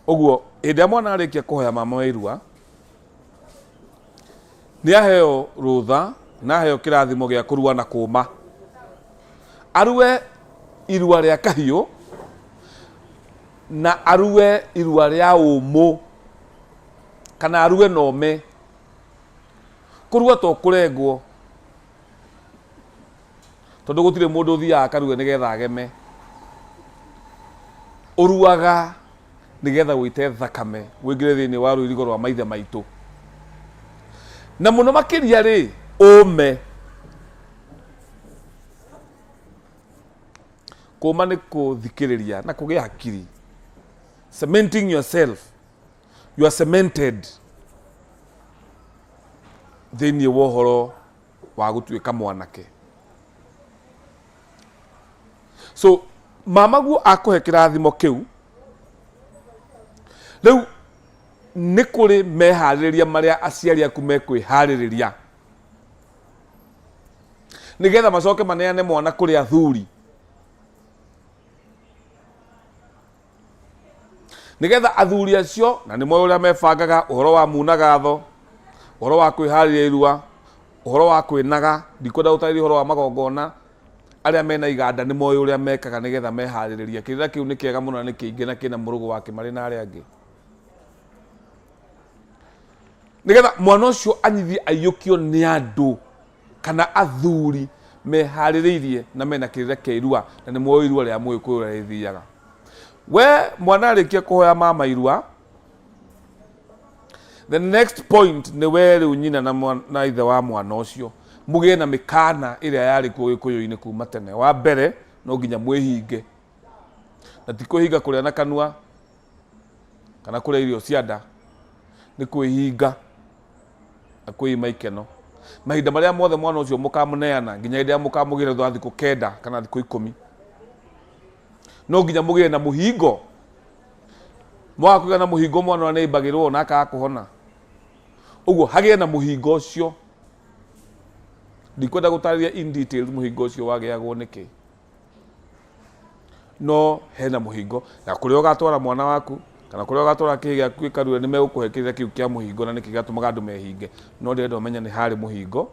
Ũguo hĩndĩ ĩrĩa mwana arĩkia kũhoya mama wa irua, nĩ aheo rũtha na aheo kĩrathimo gĩa kũrua na kũma. Arue irua rĩa kahiũ na arue irua rĩa ũmũ kana arue na ũme. Kũrua to kũrengwo tondũ gũtirĩ mũndũ ũthiaga akarue nĩgetha ageme. Ũruaga nĩgetha ũite thakame ũingĩre thĩinĩ wa rũirigo rwa maithe maitũ. Na mũno makĩria rĩ, ũme. Kũma nĩ kũthikĩrĩria na kũgĩa hakiri. Cementing yourself. You are cemented thĩinĩ wa ũhoro wa gũtuĩka mwanake. So mamaguo akũhe kĩrathimo kĩu, rĩu nĩ kũrĩ meharĩrĩria marĩa aciari aku mekwĩharĩrĩria nĩgetha macoke maneane mwana kũrĩ athuri. Nĩgetha athuri acio, na nĩ moĩ ũrĩa mebangaga ũhoro wa muna gatho, ũhoro wa kwĩharĩria irua, ũhoro wa kwĩnaga, ndikwenda gũtarĩria ũhoro wa magongona, arĩa mena iganda nĩ moĩ ũrĩa mekaga nĩgetha meharĩrĩrie. Kĩrĩra kĩu nĩ kĩega mũno na nĩ kĩingĩ na kĩna mũrũgũ wa kĩmarĩ na arĩa angĩ. Nĩgetha mwana ũcio anyithie aiyũkio nĩ andũ kana athuri meharĩrĩirie na mena kĩrĩra kĩa irua na nĩ moĩ irua rĩa mũgĩkũyũ ũrĩa rĩthiaga. We mwana arĩkia kũhoya mama irua, the next point nĩ we rĩu nyina na, na ithe wa mwana ũcio mũgĩe na mĩkana ĩrĩa yarĩ kuo gĩkũyũ-inĩ kuma tene. Wa mbere no nginya mwĩhinge, na ti kwĩhinga kũrĩa na kanua kana kũrĩa irio cia nda, nĩ kwĩhinga na kwĩima ikeno. Mahinda marĩa mothe mwana ũcio mũkamũneana nginya hĩndĩ ĩrĩa mũkamũgĩra thutha wa thikũ 9 kana thikũ 10, no nginya mũgĩe na mũhingo. Mwaga kũgĩa na mũhingo mwana ũrĩa nĩaimbagĩrwo na akaga kũhona. Ũguo hagĩe na mũhingo ũcio. Ndikwenda gũtarĩria in details mũhingo ũcio wagĩagwo nĩkĩ, no hena mũhingo, na kũrĩa ũgatwara mwana waku kana kũrĩa ũgatwara kĩĩ gĩaku gĩkarue nĩ megũkũhe kĩrĩra kĩu kĩa mũhingo, na nĩkĩo gĩatũmaga andũ mehinge. No ndĩrenda ũmenye nĩ harĩ mũhingo,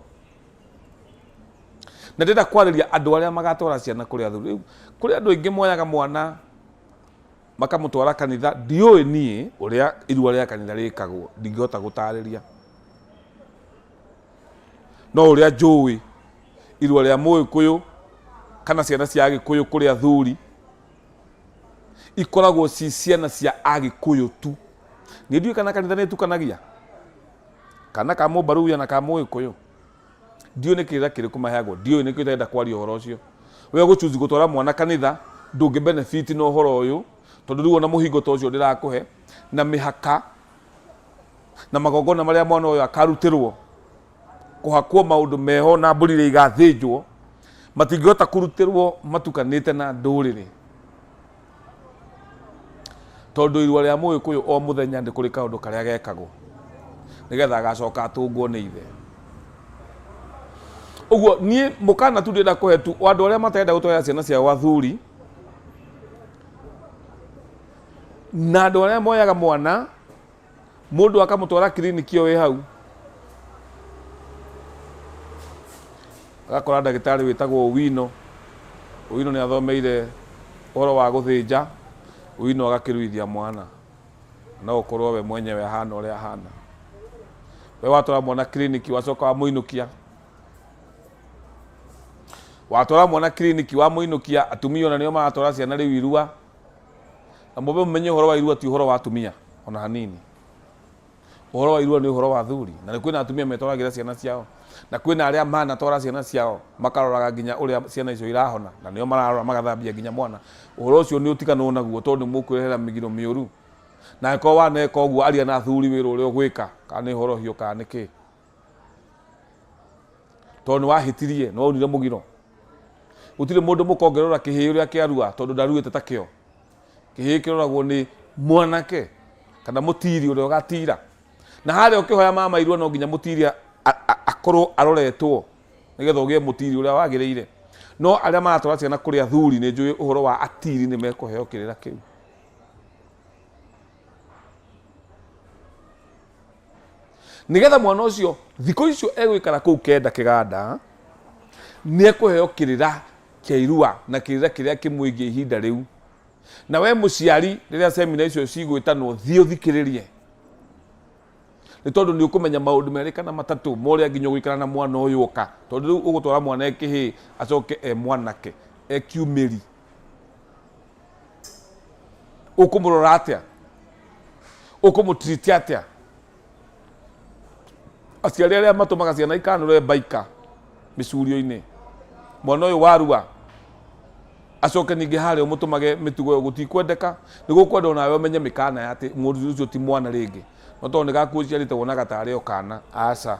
na ndĩrenda kwarĩria andũ arĩa magatwara ciana kũrĩ athuri. Rĩu kũrĩ andũ aingĩ moyaga mwana makamũtwara kanitha, ndiũĩ niĩ ũrĩa irua rĩa kanitha rĩkagwo, ndingĩhota gũtarĩria, no ũrĩa njũĩ irua rĩa mũgĩkũyũ kana ciana cia agĩkũyũ kũrĩ athuri ikoragwo ci ciana cia agĩkũyũ tu. Niĩ ndiũĩ kana kanitha nĩ ĩtukanagia kana ka mũmbaruya na ka mũgĩkũyũ, ndiũĩ nĩ kĩrĩra kĩrĩkũ maheagwo, ndiũĩ nĩkĩo itarenda kwaria ũhoro ũcio. We ũgũchuzi gũtwara mwana kanitha, ndũngĩ benefit na ũhoro ũyũ, tondũ rĩu ona mũhingo ta ũcio ndĩrakũhe na mĩhaka na magongona marĩa mwana ũyũ akarutĩrwo kũhakwo maũndũ meho na mbũri iria igathĩnjwo matingĩhota kũrutĩrwo matukanĩte na ndũrĩrĩ, tondũ irua rĩa mũgĩkũyũ o mũthenya nĩ kũrĩ kaũndũ karĩa gekagwo nĩgetha agacoka atũngwo nĩ ithe. Ũguo niĩ mũkana tu ndĩrenda kũhe tu andũ arĩa matarenda gũtwarĩra ciana ciao athuri na andũ arĩa moyaga mwana mũndũ akamũtwara kiriniki ĩyo ĩ hau, agakora ndagĩtarĩ wĩtagwo Owino. Owino nĩ athomeire ũhoro wa gũthĩnja, Owino agakĩruithia mwana. No ũkorwo we mwenyewe ahana ũrĩa ahana. We watwara mwana kiriniki wacoka wamũinũkia, watwara mwana kiriniki wamũinũkia, atumia ona nĩo maratwara ciana rĩu irua. Na mũmbe mũmenye ũhoro wa irua ti ũhoro wa atumia ona hanini. Ũhoro wa irua nĩ ũhoro wa athuri, na nĩ kwĩna atumia metwaragĩra ciana ciao, na kwĩna arĩa manatwara ciana ciao makaroraga nginya ũrĩa ciana icio irahona, na nĩo mararora magathambia nginya mwana. Ũhoro ũcio nĩ ũtiganwo naguo tondũ nĩ mũkwĩrehera mĩgiro mĩũru. Na angĩkorwo waneka ũguo, aria na athuri wĩra ũrĩa ũgwĩka, kana nĩ horohio kana nĩ kĩ. Tondũ nĩ wahĩtirie, nĩ waunire mũgiro. Gũtirĩ mũndũ mũka ũngĩrora kĩhĩĩ ũrĩa kĩarua tondũ ndaruĩte ta kĩo. Kĩhĩĩ kĩroragwo nĩ mwanake kana mũtiri ũrĩa ũgatira. Na harĩa ũkĩhoya mama irua no nginya mũtiri akorwo aroretwo nĩgetha ũgĩe mũtiri ũrĩa wagĩrĩire. No arĩa maratwara ciana kũrĩ athuri nĩ njũĩ ũhoro wa atiri nĩ mekũheo kĩrĩra kĩu. Nĩgetha mwana ũcio thikũ icio egũikara kũu kenda kĩganda, nĩ ekũheo kĩrĩra kĩa irua na kĩrĩra kĩrĩa kĩmwĩgiĩ ihinda rĩu. Na we mũciari rĩrĩa semina icio cigwĩtanwo, thiĩ ũthikĩrĩrie, nĩ tondũ nĩ ũkũmenya maũndũ merĩ kana matatũ ma ũrĩa nginya ũgũikara na mwana ũyũ oka, tondũ rĩu ũgũtwara mwana e kĩhĩĩ acoke e mwanake e kiumĩri, ũkũmũrora atĩa, ũkũmũtiriti atĩa? Aciari arĩa matũmaga ciana ikanũre mbaika mĩcurio-inĩ, mwana ũyũ warua acoke ningĩ harĩa ũmũtũmage mĩtugo ĩyo, gũtikwendeka. Nĩ gũkwenda onawe ũmenye mĩkana ya atĩ mũndũ ũcio ti mwana rĩngĩ, no tondũ nĩ gaku ũciarĩte wonaga tarĩ o kana. Aca,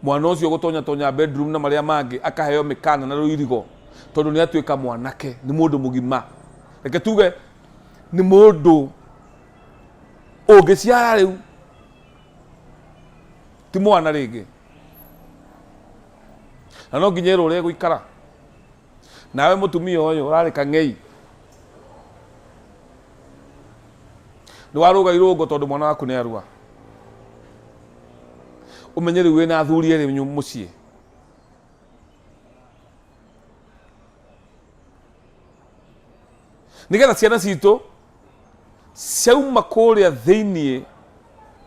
mwana ũcio gũtonya tonya bedroom na marĩa mangĩ akaheo mĩkana na rũirigo, tondũ nĩ atuĩka mwanake, nĩ mũndũ mũgima. Reke tuge nĩ mũndũ ũngĩciara rĩu, ti mwana rĩngĩ, na no nginya ĩrwo ũrĩa ĩgũikara. Nawe mũtumia ũyũ ũrarĩ kang'ei, nĩ warũga irũngo tondũ mwana waku nĩ arua, ũmenye rĩu wĩna athuri erĩ mũciĩ. Nĩgetha ciana citũ ciauma kũrĩa thĩiniĩ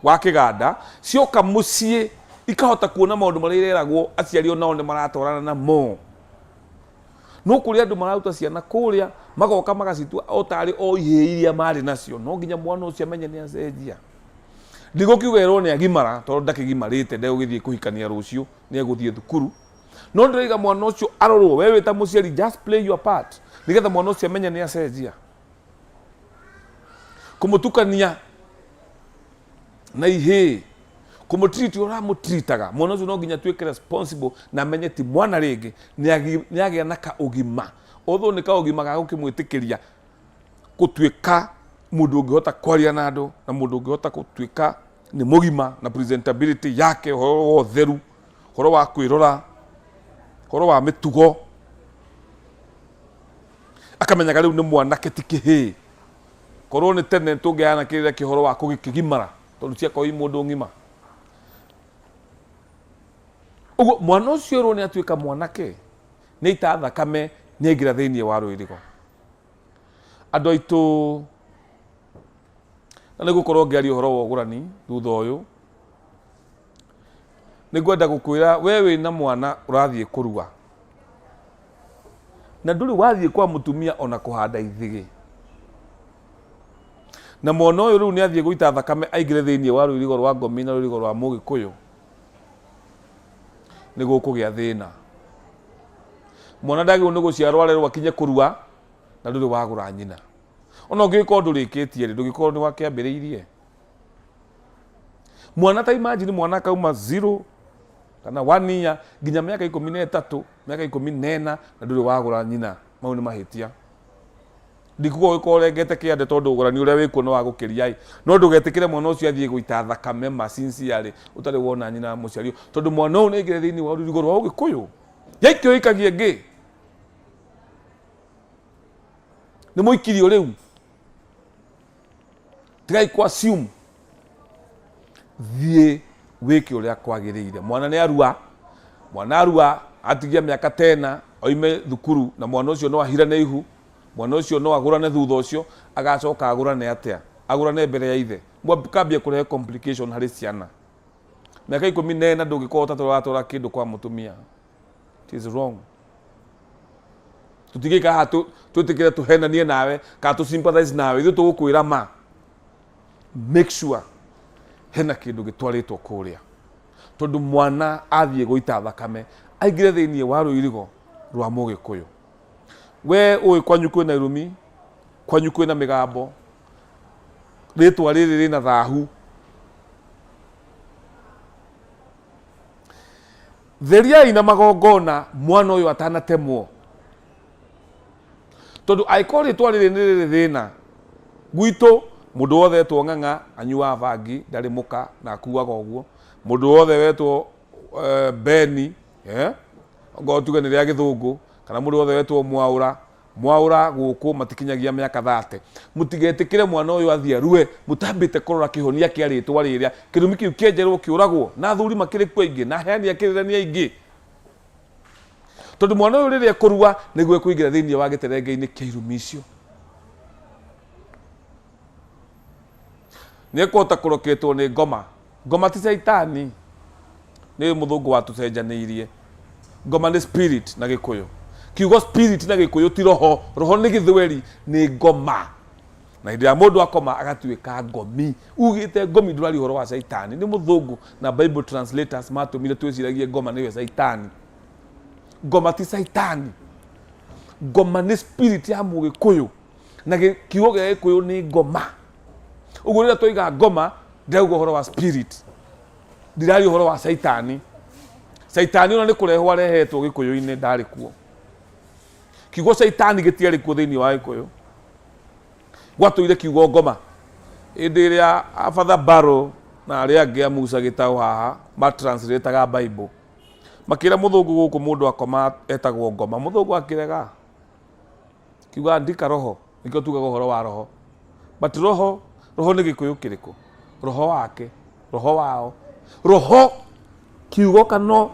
wa kĩganda cioka mũciĩ ikahota kuona maũndũ marĩa ireragwo aciari onao nĩ maratwarana namo. No kũrĩ andũ mararuta ciana kũrĩa magoka magacitua o tarĩ o ihĩĩ iria marĩ nacio. No nginya mwana ũcio amenye nĩ acenjia. Ndigũkiuga erwo nĩ agimara, tondũ ndakĩgimarĩte, ndegũgĩthiĩ kũhikania rũciũ, nĩ egũthiĩ thukuru. No ndĩraiga mwana ũcio arorwo, we wĩ ta mũciari just play your part, nĩgetha mwana ũcio amenye nĩ acenjia. Kũmũtukania na ihĩĩ, kũmũtiriti ũramũtiritaga, mwana ũcio no nginya atuĩke responsible na amenye ti mwana rĩngĩ, nĩ agĩa na kaũgima. Although nĩ kaũgima ga gũkĩmwĩtĩkĩria gũtuĩka mũndũ ũngĩhota kwaria na andũ, na mũndũ ũngĩhota gũtuĩka nĩ mũgima na presentability yake, ũhoro wa ũtheru, ũhoro wa kwĩrora, ũhoro wa mĩtugo, akamenyaga rĩu nĩ mwanake ti kĩhĩĩ. Korwo nĩ tene tũngĩheana kĩrĩra kĩa ũhoro wa kũgĩkĩgimara, tondũ ciakorwo i mũndũ ng'ima. Ũguo mwana ũcio erwo nĩ atuĩka mwanake, nĩ aita thakame, nĩ aingĩra thĩinĩ wa rũirigo. Andũ aitũ, na nĩ gũkorwo ngĩaria ũhoro wa ũgũrani thutha ũyũ, nĩ ngwenda gũkwĩra we wĩna mwana ũrathiĩ kũrua, na ndũrĩ wathiĩ kwa mũtumia ona kũhanda ithĩgĩ, na mwana ũyũ rĩu nĩ athiĩ gũita thakame aingĩre thĩinĩ wa rũirigo rwa ngomi na rũirigo rwa mũgĩkũyũ, nĩ gũkũgĩa thĩna. Mwana ndagĩrĩirwo nĩ gũciarwo arerwo akinye kũrua na ndũrĩ wagũra nyina. Ona ũngĩgĩkorwo ndũrĩkĩtie rĩ, ndũngĩkorwo nĩ wakĩambĩrĩirie. Mwana ta imagine mwana akauma 0 kana 1 year nginya mĩaka 13, mĩaka 14, na ndũrĩ wagũra nyina. Mau nĩ mahĩtia. Ndikuga ũgĩkorwo ũrengete kĩande tondũ ũgũrani ũrĩa wĩkuo nĩ wa gũkĩria ĩ, no ndũgetĩkĩre mwana ũcio athiĩ gũita thakame ma sincerely ũtarĩ wona nyina mũciari, tondũ mwana ũyũ nĩ aingĩre thĩinĩ wa rũrigo rwa ũgĩkũyũ. Yaikio ĩikagia ĩngĩ. Nĩ mũikirio rĩu. Tigai kũ assume. Thiĩ wĩke ũrĩa kwagĩrĩire. Mwana nĩ arua, mwana arua atigia mĩaka tena oime thukuru, na mwana ũcio no ahirane ihu, mwana ũcio no agũrane thutha ũcio, agacoka agũrane atĩa? Agũrane mbere ya ithe. Mũkambia kũrehe complication harĩ ciana. Mĩaka 14 ndũngĩkorwo ũtatũratwara kĩndũ kwa mũtumia. It is wrong. Tũtingĩikara haha twĩtĩkĩre tũhenanie nawe kana tũ sympathize nawe, ithuĩ tũgũkwĩra ma. Make sure hena kĩndũ gĩtwarĩtwo kũrĩa, tondũ mwana athiĩ gũita thakame aingĩre thĩinĩ wa rũirigo rwa mũgĩkũyũ. We ũĩ kwanyu kwĩna irumi, kwanyu kwĩna mĩgambo, rĩtwa rĩrĩ rĩna thahu. Theriai na magongona mwana ũyũ atanatemwo, tondũ angĩkorwo rĩtwa rĩrĩ nĩ rĩrĩ thĩna gwitũ, mũndũ wothe wetwo ng'ang'a anyuaga bangi, ndarĩ mũka na akuaga ũguo. Mũndũ wothe wetwo Beni, ongorwo tuge nĩ rĩa gĩthũngũ, kana mũndũ wothe wetwo Mwaũra Mwaũra gũkũ matikinyagia mĩaka 30. Mũtigetĩkĩre mwana ũyũ athiĩ arue mũtambĩte kũrora kĩhonia kĩa rĩtwa rĩrĩa. Kĩrumi kĩu kĩenjerwo kĩũragwo na athuri makĩrĩ kuo aingĩ na aheani a kĩrĩra nĩ aingĩ. Tondũ mwana ũyũ rĩrĩa ekũrua nĩguo ekũingĩra thĩinĩ wa gĩterenge-inĩ kĩa irumi icio. Nĩ ekũhota kũroketwo nĩ ngoma. Ngoma ti caitani, nĩ mũthũngũ watũcenjanĩirie. Ngoma nĩ spirit na gĩkũyũ. Kiugo spirit na gĩkũyũ ti roho, roho nĩ gĩthweri, nĩ ngoma. Na hĩndĩ ya mũndũ akoma agatuĩka ngomi. Ugĩte ngomi ndũraria ũhoro wa caitani, nĩ mũthũngũ na Bible translators matũmire twĩciragie ngoma nĩwe caitani. Ngoma ti caitani. Ngoma nĩ spirit ya mũgĩkũyũ. Na kiugo gĩa gĩkũyũ nĩ ngoma. Ũguo rĩrĩa twaiga ngoma, ndĩrauga ũhoro wa spirit. Ndiraria ũhoro wa caitani. Caitani ona nĩ kũrehwo arehetwo gĩkũyũ-inĩ, ndarĩ kuo. Kiugo caitani gĩtiarĩ kuo thĩinĩ wa gĩkũyũ. Gwatũire kiugo ngoma. Hĩndĩ ĩrĩa Father Barrow na arĩa angĩ a Musa Gĩtaũ haha ma-translate-aga Bible, makĩra mũthũngũ gũkũ mũndũ akoma etagwo ngoma. Mũthũngũ akĩrega. Kiuga andika roho, nĩkĩo tugaga ũhoro wa roho. But roho, roho nĩ gĩkũyũ kĩrĩkũ? Roho wake, roho wao. Roho, kiugo kano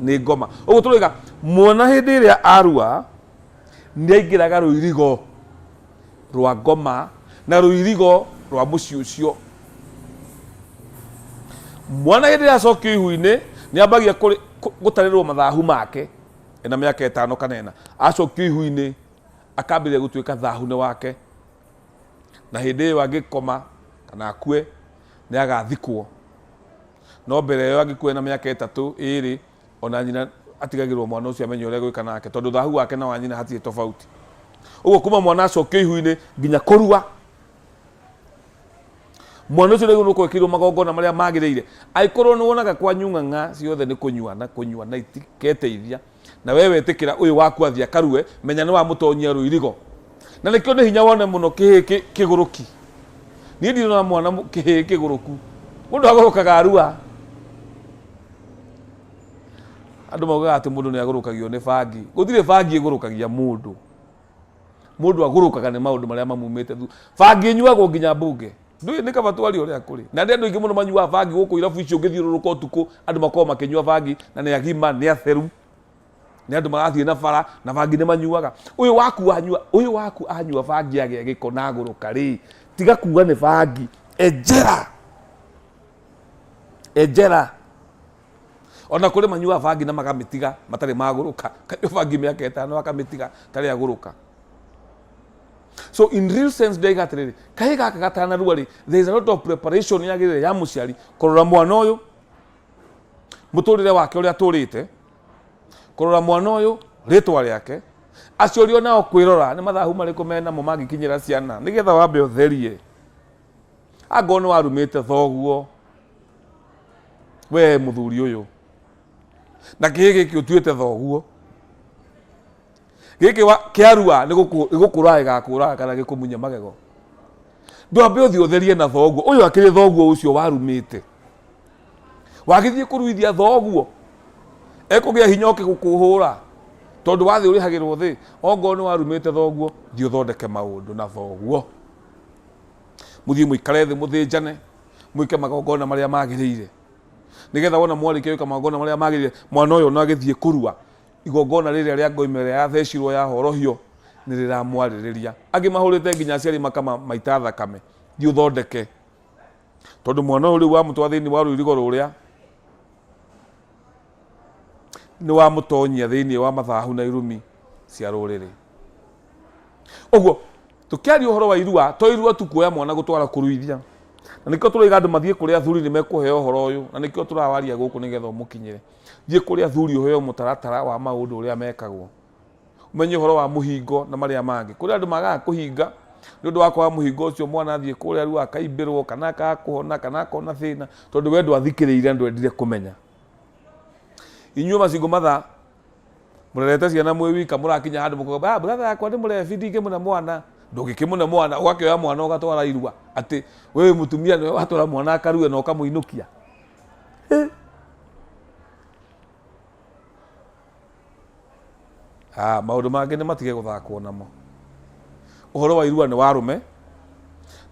nĩ ngoma. Ũguo tũroiga mwana hĩndĩ ĩrĩa arua nĩ aingĩraga rũirigo rwa ngoma na rũirigo rwa mũciĩ ũcio. Mwana hĩndĩ ĩrĩa acokio ihu-inĩ nĩ ambagia gũtarĩrwo mathahu make ena mĩaka 5 kana 4. Acokio ihu-inĩ akambĩrĩria gũtuĩka thahu nĩ wake, na hĩndĩ ĩyo angĩkoma kana akue nĩ agathikwo. No mbere ĩyo angĩkua na mĩaka 3 2, ona nyina atigagĩrwo mwana ũcio amenye ũrĩa gwĩka nake, tondũ thahu wake na wa nyina hatirĩ tofauti. Ũguo kuma mwana acokio ihu-inĩ nginya kũrua, mwana ũcio rĩu nĩũkwĩkĩrwo magongona marĩa magĩrĩire. Angĩkorwo nĩ wonaga kwanyu ng'ang'a ciothe nĩ kũnyua na kũnyua na itiketeithia, na we wetĩkĩra ũyũ waku athiĩ akarue, menya nĩ wamũtonyia rũirigo. Na nĩkĩo nĩ hinya wone mũno kĩhĩĩ kĩgũrũki. Niĩ ndirona mwana kĩhĩĩ kĩgũrũku. Mũndũ agũrũkaga arua. Andũ maugaga atĩ mũndũ nĩ agũrũkagio nĩ bangi. Gũtirĩ bangi ĩgũrũkagia mũndũ. Mũndũ agũrũkaga nĩ maũndũ marĩa mamumĩte thutha. Bangi ĩnyuagwo nginya mbunge. Ndũĩ nĩ kaba twarie ũrĩa kũrĩ. Na nĩ andũ aingĩ mũno manyuaga bangi gũkũ irabu icio ũngĩthiũrũrũka ũtukũ, andũ makoragwo makĩnyua bangi na nĩ agima, nĩ atheru. Nĩ andũ marathiĩ na bara na bangi nĩ manyuaga. Ũyũ waku anyua, ũyũ waku anyua bangi agĩa gĩko na agũrũka rĩ, tiga kuga nĩ bangi. Enjera. Enjera. Ona kũrĩ manyuaga bangi na makamĩtiga matarĩ magũrũka. Kanyua bangi mĩaka 5 akamĩtiga tarĩ agũrũka. So in real sense ndaiga atĩrĩrĩ, kahĩ gaka gatanarua rĩ, there is a lot of preparation yagĩrĩire ya mũciari kũrora mwana ũyũ mũtũrĩre wake ũrĩa atũrĩte, kũrora mwana ũyũ rĩtwa rĩake, aciari nao kwĩrora nĩ mathahu marĩkũ menamo mangĩkinyĩra ciana nĩgetha wambe ũtherie. Angorwo nĩ warumĩte thoguo we mũthuri ũyũ, na kĩhĩ gĩkĩ ũtuĩte thoguo gĩkĩ kĩarua nĩ gũkũraga gĩgakũraga kana gĩkũmunye magego. Ndwambe ũthiĩ ũtherie na thoguo ũyũ akĩrĩ thoguo ũcio warumĩte, wagĩthiĩ kũruithia thoguo ekũgĩa hinya oke gũkũhũra tondũ wathiĩ ũrĩhagĩrwo thĩ. Ongorwo nĩ warumĩte thoguo, thiĩ ũthondeke maũndũ na thoguo, mũthiĩ mũikare thĩ mũthĩnjane, mwĩke magongona marĩa magĩrĩire, nĩgetha wona mwarĩkia gwĩka magongona marĩa magĩrĩire, mwana ũyũ ona agĩthiĩ kũrua igongona rĩrĩa rĩa ngoima ĩrĩa yathecirwo ya horohio nĩ rĩramwarĩrĩria. Angĩ mahũrĩte nginya aciari makamaita thakame. Thiĩ ũthondeke, tondũ mwana ũyũ rĩu wamũtwara thĩinĩ wa rũirigo rũrĩa nĩ wamũtonyia thĩinĩ wa mathahu na irumi cia rũrĩrĩ. Ũguo tũkĩaria ũhoro wa irua, to irua tu kuoya mwana gũtwara kũruithia. Na nĩkĩo tũraiga andũ mathiĩ kũrĩ athuri nĩ mekũheo ũhoro ũyũ, na nĩkĩo tũrawaria gũkũ nĩgetha ũmũkinyĩre. Thiĩ kũrĩ athuri ũheo mũtaratara wa maũndũ ũrĩa mekagwo. Ũmenye ũhoro wa mũhingo na marĩa mangĩ. Kũrĩ andũ magaga kũhinga nĩ ũndũ wa kwaga mũhingo ũcio, mwana athiĩ kũrĩa rĩu akaimbĩrwo kana akaga kũhona kana akona thĩna tondũ we ndwathikĩrĩirie na ndwendire kũmenya. Inyuĩ macingo mathaa mũrerete ciana mwĩ wika, mũrakinya handũ mũkauga, brother yakwa nĩ mũrebi ndingĩmũne mwana. Ndũngĩkĩmũne mwana, ũgakĩoya mwana ũgatwara irua atĩ we wĩ mũtumia nĩwe watwara mwana akarue na ũkamũinũkia. Maũndũ mangĩ nĩ matige gũthakwo namo. Ũhoro wa irua nĩ wa arũme,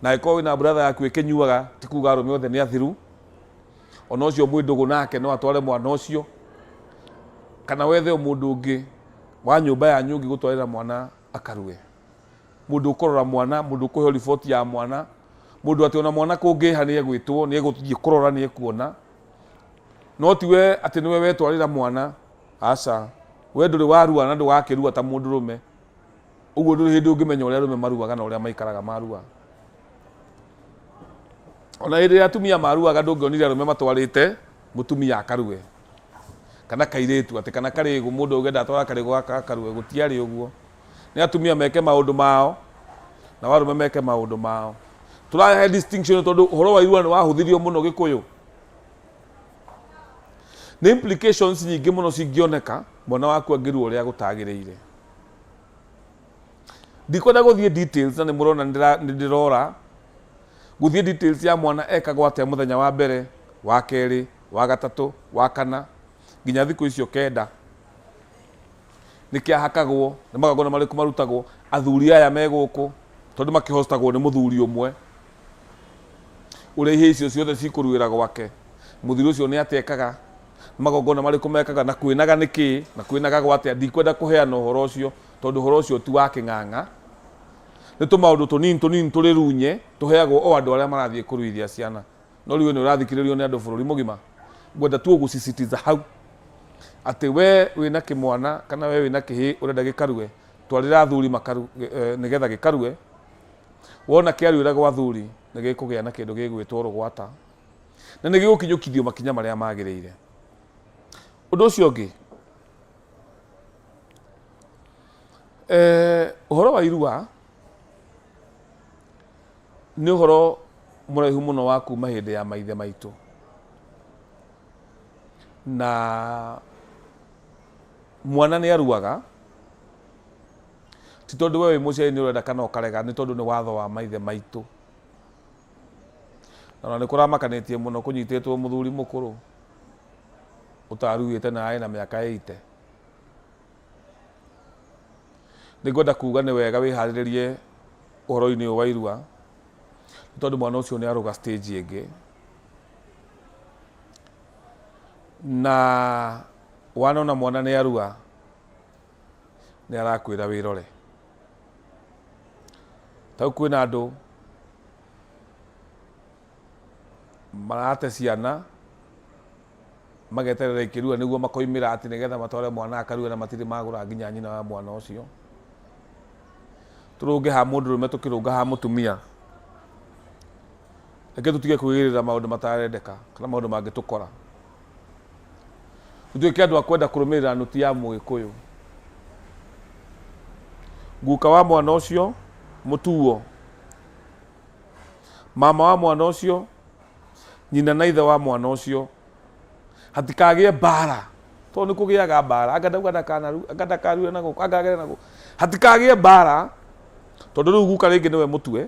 na angĩkorwo wĩna brother yaku ĩkĩnyuaga ti kuga arũme othe nĩ athiru. Ona ũcio mwĩ ndũgũ nake no atware mwana ũcio, kana wethe o mũndũ ũngĩ wa nyũmba yanyu ũngĩ gũtwarĩra mwana akarue. Mũndũ ũkũrora mwana, mũndũ ũkũheo riboti ya mwana, mũndũ atĩ ona mwana kũngĩha nĩ egwĩtwo, nĩ egũthiĩ kũrora, nĩ ekuona. No ti we atĩ nĩwe wetwarĩra mwana, aca. We ndũrĩ warua na ndũgakĩrua ta mũndũrũme. Ũguo ndũrĩ hĩndĩ ũngĩmenya ũrĩa arũme maruaga na ũrĩa maikaraga marua. Ona hĩndĩ ĩrĩa atumia maruaga ndũngĩonire arũme matwarĩte mũtumia akarue kana kairĩtu atĩ kana karĩgũ mũndũ auge ndatwara karĩgũ gaka gakarue, gũtiarĩ ũguo. Nĩ atumia meke maũndũ mao na arũme meke maũndũ mao. Tũrahe distinction tondũ ũhoro wa irua nĩ wahũthirio mũno Gĩkũyũ. Nĩ implications nyingĩ mũno cingĩoneka mwana waku angĩrua ũrĩa gũtagĩrĩire. Ndikwenda gũthiĩ details na nĩ mũrona nĩ ndĩrora gũthiĩ details ya mwana ekagwo atĩa mũthenya wa mbere, wa kerĩ, wa gatatũ, wa kana nginya thikũ icio kenda. Nĩ kĩahakagwo, nĩ magongona marĩkũ marutagwo, athuri aya me gũkũ tondũ makĩhostagwo nĩ mũthuri ũmwe ũrĩa ihĩĩ icio ciothe cikũruĩra gwake. Mũthuri ũcio nĩ atekaga, nĩ magongona marĩkũ mekaga na kwĩnaga nĩ kĩĩ na kwĩnaga gwa atĩa. Ndikwenda kũheana ũhoro ũcio tondũ ũhoro ũcio ti wa kĩng'ang'a. Nĩ tũmaũndũ tũnini tũnini tũrĩ runye tũheagwo o andũ arĩa marathiĩ kũruithia ciana. No rĩu we nĩ ũrathikĩrĩrio nĩ andũ bũrũri mũgima. Ngwenda tu gũsisitiza hau atĩ we wĩna kĩmwana kana we wĩna kĩhĩĩ ũrenda gĩkarue, twarĩra athuri makaru, nĩgetha gĩkarue. Wona kĩaruĩra gwa athuri nĩ gĩkũgĩa na kĩndũ gĩgwĩtwo rũgwata na nĩ gĩgũkinyũkithio makinya marĩa magĩrĩire. Ũndũ ũcio ũngĩ, ũhoro wa irua nĩ ũhoro mũraihu mũno wa kuma hĩndĩ ya maithe maitũ, na mwana nĩ aruaga ti tondũ we wĩ mũciari nĩ ũrenda kana ũkarega, nĩ tondũ nĩ watho wa maithe maitũ. Na ona nĩ kũramakanĩtie mũno kũnyitĩtwo mũthuri mũkũrũ ũtaruĩte na arĩ na mĩaka 80. Nĩ ngwenda kuga nĩ wega wĩharĩrĩrie ũhoro-inĩ ũyũ wa irua, nĩ tondũ mwana ũcio nĩ arũga stage ĩngĩ, na wanona mwana nĩ arua nĩ arakwĩra wĩrore. Tau kwĩna andũ marate ciana mageterera ikĩrua nĩguo makoimĩra atĩ nĩgetha matware mwana akarue na matirĩ magũra nginya nyina wa mwana ũcio. Tũrũnge ha mũndũrũme tũkĩrũnga ha mũtumia. Reke tũtige kwĩgĩrĩra maũndũ matarendeka kana maũndũ mangĩtũkora. Tũtuĩke andũ a kwenda kũrũmĩrĩra nũti ya Mũgĩkũyũ. Guka wa mwana ũcio mũtuo, mama wa mwana ũcio, nyina na ithe wa mwana ũcio, hatikagĩe mbara tondũ nĩ kũgĩaga mbara, anga ndauga ndakanaru, anga ndakarue na gũkũ, anga agere na gũkũ. Hatikagĩe mbara tondũ rĩu guka rĩngĩ nĩwe mũtue,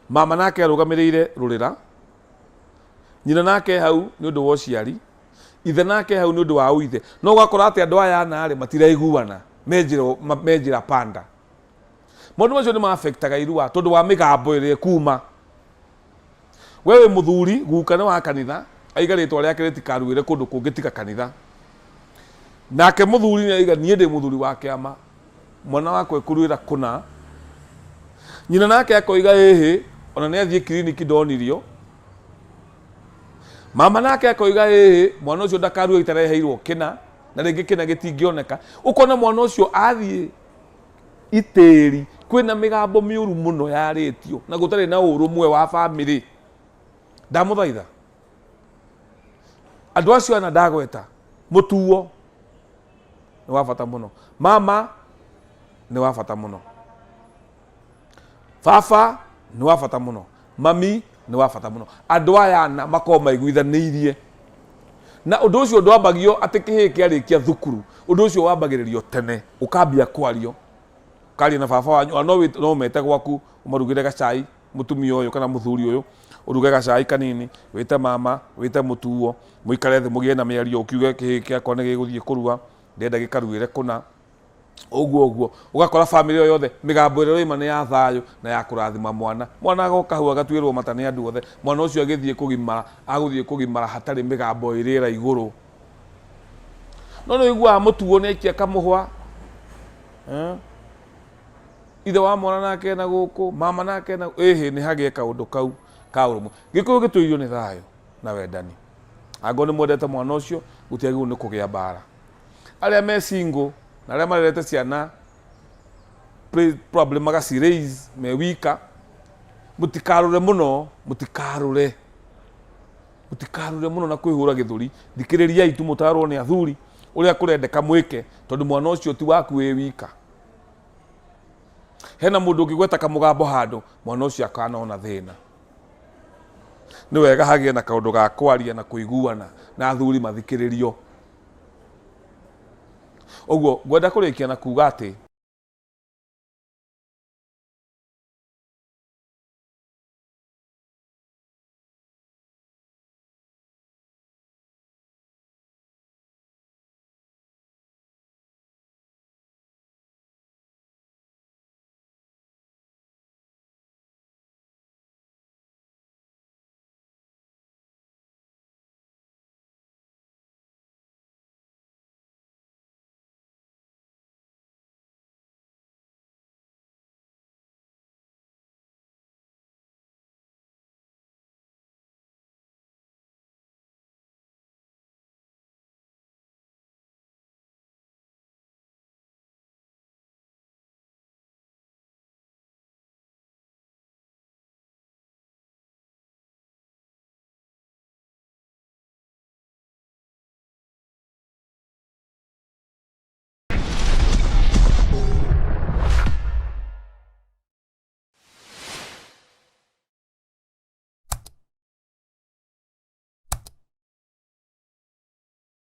mama nake arũgamĩrĩire rũrĩra, nyina nake hau nĩ ũndũ wa ũciari, ithe nake hau nĩ ũndũ wa ũithe. No ũgakora atĩ andũ aya ana rĩ matiraiguana, me njĩra panda. Maũndũ macio nĩ ma-affectaga irua tondũ wa mĩgambo ĩrĩa ĩkuma. We wĩ mũthuri, guka nĩ wa kanitha, aiga rĩtwa rĩake rĩtikaruĩre kũndũ kũngĩ tiga kanitha. Nake mũthuri nĩ aiga niĩ ndĩ mũthuri wa kĩama, mwana wakwa ekũruĩra kũna. Nyina nake akoiga ĩhĩ, ona nĩ athiĩ kiriniki ndonirio. Mama nake akoiga ĩhĩ, mwana ũcio ndakarue itareheirwo kĩna, na rĩngĩ kĩna gĩtingĩoneka. Ũkona mwana ũcio athiĩ itĩri, kwĩna mĩgambo mĩũru mũno yarĩtio na gũtarĩ na ũrũmwe wa bamĩrĩ. Ndamũthaitha andũ acio ana ndagweta, mũtuo nĩ wa bata mũno, mama nĩ wa bata mũno, baba nĩ wa bata mũno, mami nĩ wa bata mũno. Andũ aya ana makorwo maiguithanĩirie, na ũndũ ũcio ndwambagio atĩ kĩhĩĩ kĩarĩkia thukuru, ũndũ ũcio wambagĩrĩrio tene, ũkambia kwario, ũkaria na baba wanyu, ona no ũmete gwaku ũmarugĩre gacai, mũtumia ũyũ kana mũthuri ũyũ, ũruge gacai kanini, wĩte mama, wĩte mũtuo, mũikare thĩ mũgĩe na mĩario, ũkiuge kĩhĩĩ gĩakwa nĩ gĩgũthiĩ kũrua, Ndĩrenda gĩkaruĩre kũna. Ũguo ũguo ũgakora bamĩrĩ ĩyo yothe mĩgambo ĩrĩa ĩroima nĩ ya thayũ na ya kũrathima mwana. Mwana agoka hau agatuĩrwo mata nĩ andũ othe. Mwana ũcio agĩthiĩ kũgimara, agũthiĩ kũgimara hatarĩ mĩgambo ĩ rĩera igũrũ. No nĩ ũiguaga mũtuo nĩ aikia kamũhwa, eh? Ithe wa mwana nake ena gũkũ, mama nake ena ĩhĩ, nĩ hagĩe kaũndũ kau ka ũrũmwe. Gĩkũyũ gĩtũirio nĩ thayũ na wendani. Angĩkorwo nĩ mwendete mwana ũcio, gũtiagĩrĩirwo nĩ kũgĩa mbara. Arĩa me single na arĩa marerete ciana probably magaci raise me wika, mũtikarũre mũno, mũtikarũre. Mũtikarũre mũno na kwĩhũra gĩthũri. Thikĩrĩriai tu mũtarwo nĩ athuri ũrĩa kũrendeka mwĩke, tondũ mwana ũcio ti waku wĩ wika. Hena mũndũ ũngĩgweta kamũgambo handũ, mwana ũcio akanona thĩna. Nĩ wega hagĩe na kaũndũ ga kwaria na kũiguana na athuri mathikĩrĩrio. Ũguo ngwenda kũrĩkia na kuga atĩ.